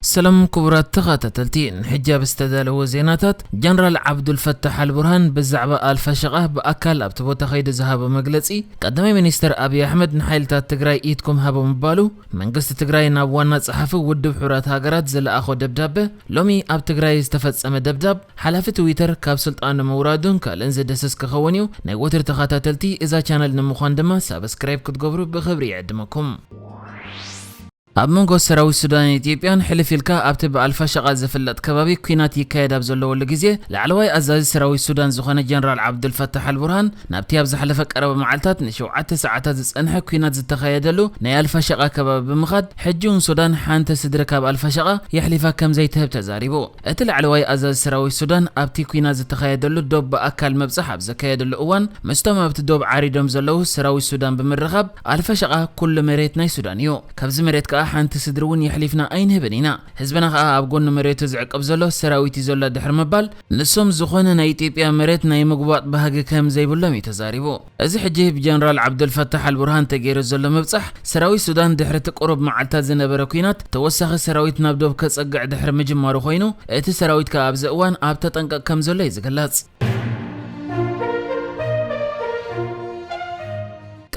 ሰላም ክቡራት ተኸታተልቲ፣ ንሕጂ ኣብ ዝተዳለወ ዜናታት፣ ጀነራል ዓብዱልፈታሕ ኣልቡርሃን ብዛዕባ ኣልፋሸቓ ብኣካል ኣብቲ ቦታ ከይዱ ዝሃቦ መግለጺ፣ ቀዳማይ ሚኒስተር ኣብይ ኣሕመድ ንሓይልታት ትግራይ ኢድኩም ሃቦ ምባሉ፣ መንግስቲ ትግራይ ናብ ዋና ጸሓፊ ውድብ ሕቡራት ሃገራት ዝለኣኾ ደብዳበ፣ ሎሚ ኣብ ትግራይ ዝተፈጸመ ደብዳብ፣ ሓላፊ ትዊተር ካብ ስልጣኑ ምውራዱን ካልእን ዝድህስስ ክኸውን እዩ። ናይ ወትሩ ተኸታተልቲ እዛ ቻነል ንምዃን ድማ ሳብስክራይብ ክትገብሩ ብኽብሪ ይዕድመኩም። ኣብ መንጎ ሰራዊት ሱዳንን ኢትዮጵያን ሕልፍ ኢልካ ኣብቲ ብኣልፋሸቓ ዝፍለጥ ከባቢ ኲናት ይካየድ ኣብ ዘለወሉ ግዜ፣ ላዕለዋይ ኣዛዚ ሰራዊት ሱዳን ዝኾነ ጀነራል ዓብዱልፈታሕ ኣልቡርሃን ናብቲ ኣብ ዝሓለፈ ቀረባ መዓልታት ንሸውዓተ ሰዓታት ዝጸንሐ ኲናት ዝተኻየደሉ ናይ ኣልፋሸቓ ከባቢ ብምኻድ፣ ሕጂ እውን ሱዳን ሓንቲ ስድሪ ካብ ኣልፋሸቓ የሕሊፋ ከም ዘይትህብ ተዛሪቡ። እቲ ላዕለዋይ ኣዛዚ ሰራዊት ሱዳን ኣብቲ ኲናት ዝተኻየደሉ ዶብ ብኣካል ምብጻሕ ኣብ ዘካየደሉ እዋን፣ ምስቶም ኣብቲ ዶብ ዓሪዶም ዘለዉ ሰራዊት ሱዳን ብምርኻብ፣ ኣልፋሸቓ ኩሉ መሬት ናይ ሱዳን እዩ። ካብዚ መሬት ከኣ ሓንቲ ስድሪ እውን የሕሊፍና ኣይንህብን ኢና። ህዝብና ከኣ ኣብ ጎኒ መሬቱ ዝዕቅብ ዘሎ ሰራዊት እዩ ዘሎ ድሕሪ ምባል፣ ንሶም ዝኾነ ናይ ኢትዮጵያ መሬት ናይ ምጉባጥ ባህጊ ከም ዘይብሎም እዩ ተዛሪቡ። እዚ ሕጂ ብጀነራል ዓብደልፈታሕ ኣልቡርሃን ተገይሩ ዘሎ ምብጻሕ፣ ሰራዊት ሱዳን ድሕሪ እቲ ቁሩብ መዓልታት ዝነበረ ኲናት፣ ተወሳኺ ሰራዊት ናብ ዶብ ከጸግዕ ድሕሪ ምጅማሩ ኮይኑ፣ እቲ ሰራዊት ከኣ ኣብዚ እዋን ኣብ ተጠንቀቕ ከም ዘሎ እዩ ዝግለጽ።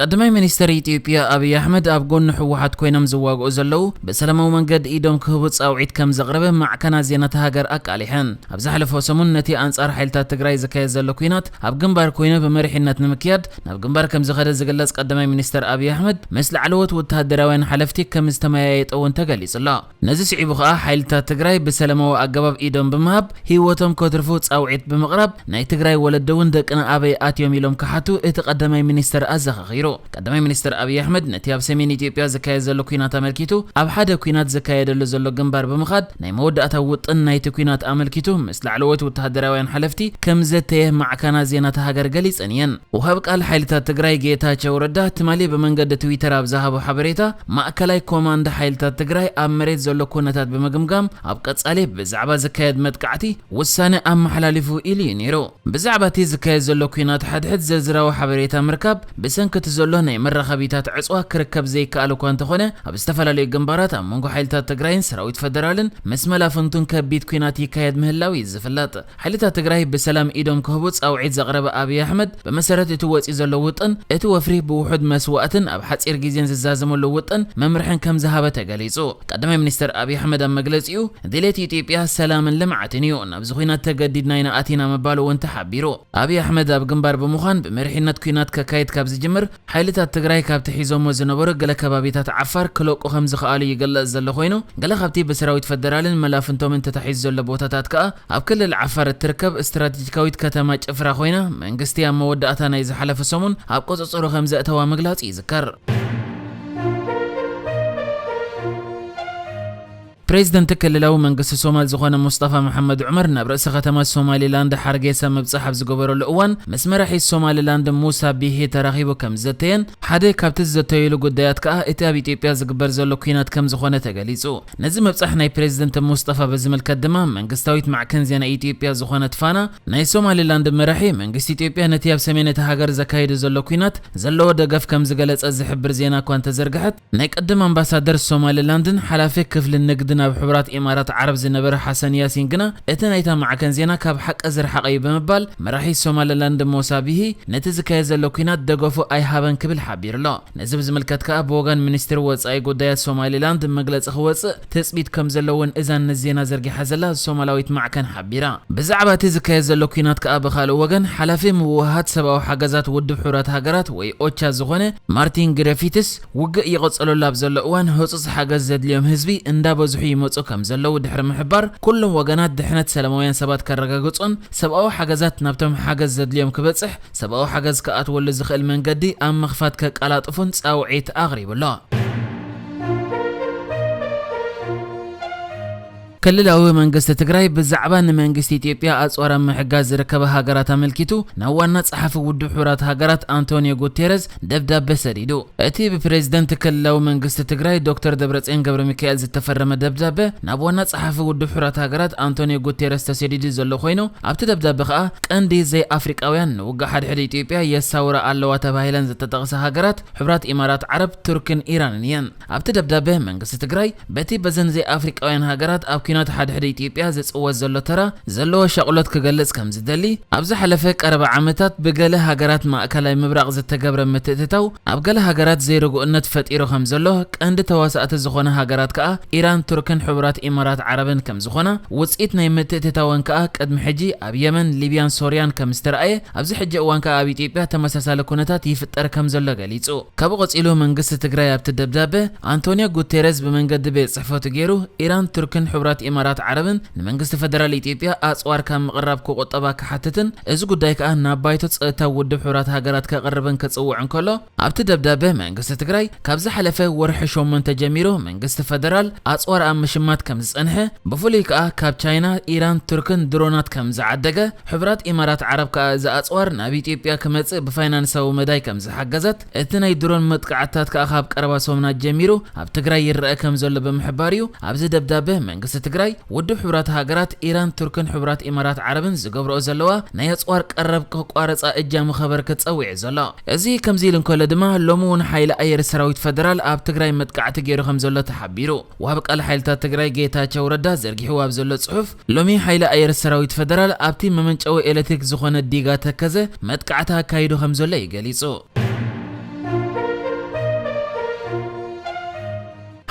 ቀዳማይ ሚኒስተር ኢትዮጵያ ኣብይ ኣሕመድ ኣብ ጎኒ ህወሓት ኮይኖም ዝዋግኡ ዘለዉ ብሰላማዊ መንገዲ ኢዶም ክህቡ ጻውዒት ከም ዘቕረበ ማዕከናት ዜና እታ ሃገር ኣቃሊሐን። ኣብ ዝሓለፈ ሰሙን ነቲ ኣንጻር ሓይልታት ትግራይ ዝካየድ ዘሎ ኲናት ኣብ ግንባር ኮይኑ ብመሪሕነት ንምክያድ ናብ ግንባር ከም ዝኸደ ዝግለጽ ቀዳማይ ሚኒስተር ኣብይ ኣሕመድ ምስ ላዕለዎት ወተሃደራውያን ሓለፍቲ ከም ዝተመያየጠ እውን ተገሊጹ ኣሎ። ነዚ ስዒቡ ከኣ ሓይልታት ትግራይ ብሰላማዊ ኣገባብ ኢዶም ብምሃብ ህይወቶም ከትርፉ ጻውዒት ብምቕራብ ናይ ትግራይ ወለዲ እውን ደቅና ኣበይ ኣትዮም ኢሎም ክሓቱ እቲ ቀዳማይ ሚኒስተር ኣዘኻኺሩ። ቀዳማይ ሚኒስተር ኣብይ ኣሕመድ ነቲ ኣብ ሰሜን ኢትዮጵያ ዝካየድ ዘሎ ኲናት ኣመልኪቱ ኣብ ሓደ ኲናት ዝካየደሉ ዘሎ ግንባር ብምኻድ ናይ መወዳእታ ውጥን ናይቲ ኲናት ኣመልኪቱ ምስ ላዕለዎት ወተሃደራውያን ሓለፍቲ ከም ዘተየ ማዕከናት ዜና እታ ሃገር ገሊጸን እየን። ወሃብ ቃል ሓይልታት ትግራይ ጌታቸው ረዳ ትማሊ ብመንገዲ ትዊተር ኣብ ዝሃቦ ሓበሬታ፣ ማእከላይ ኮማንድ ሓይልታት ትግራይ ኣብ መሬት ዘሎ ኩነታት ብምግምጋም ኣብ ቀጻሊ ብዛዕባ ዝካየድ መጥቃዕቲ ውሳነ ኣመሓላሊፉ ኢሉ እዩ ነይሩ። ብዛዕባ እቲ ዝካየድ ዘሎ ኲናት ሓድሕድ ዝርዝራዊ ሓበሬታ ምርካብ ብሰንኪ እቲ ዘሎ ናይ መራኸቢታት ዕጽዋ ክርከብ ዘይከኣል እኳ እንተኾነ፣ ኣብ ዝተፈላለዩ ግንባራት ኣብ መንጎ ሓይልታት ትግራይን ሰራዊት ፈደራልን ምስ መላፍንቱን ከቢድ ኲናት ይካየድ ምህላው እዩ ዝፍለጥ። ሓይልታት ትግራይ ብሰላም ኢዶም ክህቡ ጻውዒት ዘቕረበ ኣብይ ኣሕመድ፣ ብመሰረት እቲ ወጺኡ ዘሎ ውጥን፣ እቲ ወፍሪ ብውሑድ መስዋእትን ኣብ ሓጺር ግዜን ዝዛዘመሉ ውጥን መምርሕን ከም ዝሃበ ተገሊጹ። ቀዳማይ ሚኒስተር ኣብይ ኣሕመድ ኣብ መግለጺኡ፣ ድሌት ኢትዮጵያ ሰላምን ልምዓትን እዩ፣ ናብዚ ኲናት ተገዲድና ኢና ኣቲና ምባሉ እውን ተሓቢሩ። ኣብይ ኣሕመድ ኣብ ግንባር ብምዃን ብመሪሕነት ኲናት ከካይድ ካብ ዝጅምር፣ ሓይልታት ትግራይ ካብቲ ሒዞሞ ዝነበሩ ገለ ከባቢታት ዓፋር ክለቁ ከም ዝኸኣሉ ይግለጽ ዘሎ ኮይኑ፣ ገለ ካብቲ ብሰራዊት ፈደራልን መላፍንቶምን ተታሒዙ ዘሎ ቦታታት ከኣ ኣብ ክልል ዓፋር እትርከብ ስትራቴጂካዊት ከተማ ጭፍራ ኮይና፣ መንግስቲ ኣብ መወዳእታ ናይ ዝሓለፈ ሰሙን ኣብ ቁጽጽሩ ከም ዘእተዋ ምግላጹ ይዝከር። ፕሬዝደንት ክልላዊ መንግስቲ ሶማል ዝኾነ ሙስጠፋ መሓመድ ዑመር ናብ ርእሰ ከተማ ሶማሊላንድ ሓርጌሳ ምብጻሕ ኣብ ዝገበረሉ እዋን፣ ምስ መራሒ ሶማሊላንድ ሙሳ ቢሂ ተራኺቡ ከም ዝዘተየን፣ ሓደ ካብቲ ዝዘተየሉ ጉዳያት ከኣ እቲ ኣብ ኢትዮጵያ ዝግበር ዘሎ ኲናት ከም ዝኾነ ተገሊጹ። ነዚ ምብጻሕ ናይ ፕሬዝደንት ሙስጠፋ ብዝምልከት ድማ መንግስታዊት ማዕከን ዜና ኢትዮጵያ ዝኾነት ፋና፣ ናይ ሶማሊላንድ መራሒ መንግስቲ ኢትዮጵያ ነቲ ኣብ ሰሜን እታ ሃገር ዘካይዱ ዘሎ ኲናት ዘለዎ ደገፍ ከም ዝገለጸ ዝሕብር ዜና እኳ እንተዘርግሐት፣ ናይ ቀደም ኣምባሳደር ሶማሊላንድን ሓላፊ ክፍሊ ንግድን ኣብ ሕቡራት ኢማራት ዓረብ ዝነበረ ሓሰን ያሲን ግና እቲ ናይታ ማዕከን ዜና ካብ ሓቂ ዝረሓቐ እዩ ብምባል መራሒ ሶማሊላንድ ሞሳ ቢሂ ነቲ ዝካየድ ዘሎ ኲናት ደገፉ ኣይሃበን ክብል ሓቢሩ ኣሎ። ነዚ ብዝምልከት ከኣ ብወገን ሚኒስትሪ ወጻኢ ጉዳያት ሶማሊላንድ መግለጺ ክወጽእ ትጽቢት ከም ዘለውን እዛ ንዜና ዘርጊሓ ዘላ ሶማላዊት ማዕከን ሓቢራ። ብዛዕባ እቲ ዝካየድ ዘሎ ኲናት ከኣ ብኻልእ ወገን ሓላፊ ምውህሃድ ሰብኣዊ ሓገዛት ውድብ ሕቡራት ሃገራት ወይ ኦቻ ዝኾነ ማርቲን ግረፊትስ፣ ውግእ ይቕጽለሉ ኣብ ዘሎ እዋን ህጹጽ ሓገዝ ዘድልዮም ህዝቢ እንዳበዝሑ ይመጹ ከም ዘለዉ ድሕሪ ምሕባር፣ ኩሎም ወገናት ድሕነት ሰላማውያን ሰባት ከረጋግጹን ሰብኣዊ ሓገዛት ናብቶም ሓገዝ ዘድልዮም ክበጽሕ ሰብኣዊ ሓገዝ ክኣትወሉ ዝኽእል መንገዲ ኣብ ምኽፋት ከቀላጥፉን ጻውዒት ኣቕሪቡ ኣሎ። ክልላዊ መንግስቲ ትግራይ ብዛዕባ ንመንግስቲ ኢትዮጵያ ኣጽዋር ኣብ ምሕጋዝ ዝርከባ ሃገራት ኣመልኪቱ ናብ ዋና ጸሓፊ ውድብ ሕቡራት ሃገራት ኣንቶኒዮ ጉቴረዝ ደብዳበ ሰዲዱ። እቲ ብፕሬዝደንት ክልላዊ መንግስቲ ትግራይ ዶክተር ደብረጽዮን ገብረ ሚካኤል ዝተፈረመ ደብዳበ ናብ ዋና ጸሓፊ ውድብ ሕቡራት ሃገራት ኣንቶኒዮ ጉቴረዝ ተሰዲዱ ዘሎ ኮይኑ፣ ኣብቲ ደብዳበ ከኣ ቀንዲ ዘይኣፍሪቃውያን ንውግእ ሓድሕድ ኢትዮጵያ የሳውራ ኣለዋ ተባሂለን ዝተጠቕሳ ሃገራት ሕቡራት ኢማራት ዓረብ፣ ቱርክን ኢራንን እየን። ኣብቲ ደብዳበ መንግስቲ ትግራይ በቲ በዘን ዘይኣፍሪቃውያን ሃገራት ኣብ ኲናት ሓድሕድ ኢትዮጵያ ዝጽወት ዘሎ ተራ ዘለዎ ሻቕሎት ክገልጽ ከም ዝደሊ፣ ኣብ ዝሓለፈ ቀረባ ዓመታት ብገለ ሃገራት ማእከላይ ምብራቕ ዝተገብረ ምትእትታው ኣብ ገለ ሃገራት ዘይርጉእነት ፈጢሩ ከም ዘሎ፣ ቀንዲ ተዋሳእቲ ዝኾነ ሃገራት ከኣ ኢራን፣ ቱርክን ሕቡራት ኢማራት ዓረብን ከም ዝኾና፣ ውጽኢት ናይ ምትእትታወን ከኣ ቅድሚ ሕጂ ኣብ የመን፣ ሊብያን ሶርያን ከም ዝተረኣየ፣ ኣብዚ ሕጂ እዋን ከኣ ኣብ ኢትዮጵያ ተመሳሳሊ ኩነታት ይፍጠር ከም ዘሎ ገሊጹ። ካብኡ ቀጺሉ መንግስቲ ትግራይ ኣብቲ ደብዳበ ኣንቶኒዮ ጉቴረዝ ብመንገዲ ቤት ጽሕፈቱ ገይሩ ኢራን፣ ቱርክን ሕቡራት ኢማራት ዓረብን ንመንግስቲ ፈደራል ኢትዮጵያ ኣጽዋር ካብ ምቕራብ ክቑጠባ ክሓትትን እዚ ጉዳይ ከኣ ናብ ባይቶ ጸጥታ ውድብ ሕቡራት ሃገራት ከቕርብን ክጽውዕ እንከሎ፣ ኣብቲ ደብዳበ መንግስቲ ትግራይ ካብ ዝሓለፈ ወርሒ ሸሞንተ ጀሚሩ መንግስቲ ፈደራል ኣጽዋር ኣብ ምሽማት ከም ዝጸንሐ፣ ብፍሉይ ከኣ ካብ ቻይና፣ ኢራን፣ ቱርክን ድሮናት ከም ዝዓደገ፣ ሕቡራት ኢማራት ዓረብ ከኣ እዚ ኣጽዋር ናብ ኢትዮጵያ ክመጽእ ብፋይናንሳዊ መዳይ ከም ዝሓገዘት፣ እቲ ናይ ድሮን መጥቃዕትታት ከኣ ካብ ቀረባ ሰሙናት ጀሚሩ ኣብ ትግራይ ይረአ ከም ዘሎ ብምሕባር እዩ። ኣብዚ ደብዳበ መንግስቲ ትግራይ ውድብ ሕቡራት ሃገራት፣ ኢራን፣ ቱርክን ሕቡራት ኢማራት ዓረብን ዝገብርኦ ዘለዋ ናይ ኣጽዋር ቀረብ ከቋርጻ እጃሙ ከበርክት ጸዊዑ ዘሎ። እዚ ከምዚ ኢሉ እንከሎ ድማ፣ ሎሚ እውን ሓይሊ ኣየር ሰራዊት ፈደራል ኣብ ትግራይ መጥቃዕቲ ገይሩ ከም ዘሎ ተሓቢሩ። ወሃቢ ቃል ሓይልታት ትግራይ ጌታቸው ረዳ ዘርጊሕዎ ኣብ ዘሎ ጽሑፍ፣ ሎሚ ሓይሊ ኣየር ሰራዊት ፈደራል ኣብቲ መመንጨዊ ኤሌክትሪክ ዝኾነ ዲጋ ተከዘ መጥቃዕቲ ኣካይዱ ከም ዘሎ እዩ ገሊጹ።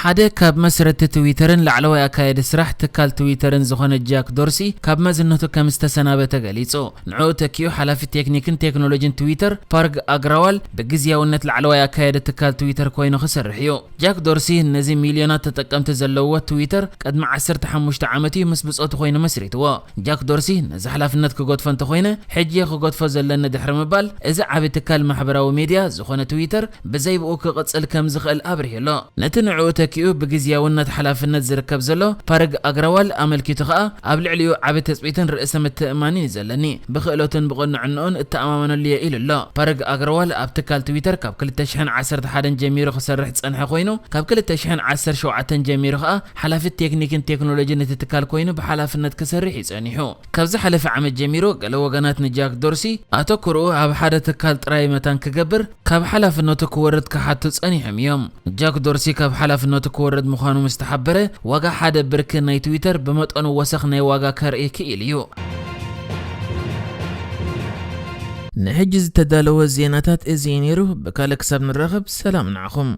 ሓደ ካብ መስረቲ ትዊተርን ላዕለዋይ ኣካየዲ ስራሕ ትካል ትዊተርን ዝኾነ ጃክ ዶርሲ ካብ መዝነቱ ከም ዝተሰናበተ ገሊጹ። ንዕኡ ተኪኡ ሓላፊ ቴክኒክን ቴክኖሎጂን ትዊተር ፓርግ ኣግራዋል ብግዝያውነት ላዕለዋይ ኣካየዲ ትካል ትዊተር ኮይኑ ክሰርሕ እዩ። ጃክ ዶርሲ ነዚ ሚልዮናት ተጠቀምቲ ዘለውዎ ትዊተር ቅድሚ ዓሰርተ ሓሙሽተ ዓመት እዩ ምስ ብጾቱ ኮይኑ መስሪትዎ። ጃክ ዶርሲ ነዚ ሓላፍነት ክገድፎ እንተኾይነ፣ ሕጂ እየ ክገድፎ ዘለኒ ድሕሪ ምባል፣ እዚ ዓቢ ትካል ማሕበራዊ ሜድያ ዝኾነ ትዊተር ብዘይ ብኡ ክቕጽል ከም ዝኽእል ኣብሪሁ ኣሎ። ነቲ ንዕኡ ተኪኡ ብግዝያውነት ሓላፍነት ዝርከብ ዘሎ ፓርግ ኣግራዋል ኣመልኪቱ ከኣ፣ ኣብ ልዕሊኡ ዓቢ ትጽቢትን ርእሰ ምትእምማንን እዩ ዘለኒ። ብክእለቱን ብቕንዕንኡን እተኣማመነሉ እየ ኢሉ ኣሎ። ፓርግ ኣግራዋል ኣብ ትካል ትዊተር ካብ ክልተ ሽሕን ዓሰርተ ሓደን ጀሚሩ ክሰርሕ ዝጸንሐ ኮይኑ፣ ካብ ክልተ ሽሕን ዓሰርተ ሸውዓተን ጀሚሩ ከኣ ሓላፊ ቴክኒክን ቴክኖሎጂን እቲ ትካል ኮይኑ ብሓላፍነት ክሰርሕ እዩ ጸኒሑ። ካብ ዝሓለፈ ዓመት ጀሚሩ ገለ ወገናት ንጃክ ዶርሲ ኣተኩርኡ ኣብ ሓደ ትካል ጥራይ መታን ክገብር ካብ ሓላፍነቱ ክወርድ ክሓቱ ጸኒሖም እዮም። ጃክ ዶርሲ ካብ ሓላፍነቱ ክወርድ ምዃኑ ምስ ተሓበረ፣ ዋጋ ሓደ ብርኪ ናይ ትዊተር ብመጠኑ ወሰኽ ናይ ዋጋ ከርኢ ክኢሉ እዩ። ንሕጂ ዝተዳለወ ዜናታት እዚ እዩ ነይሩ። ብካልእ ክሳብ ንራኸብ ሰላም ንዓኹም።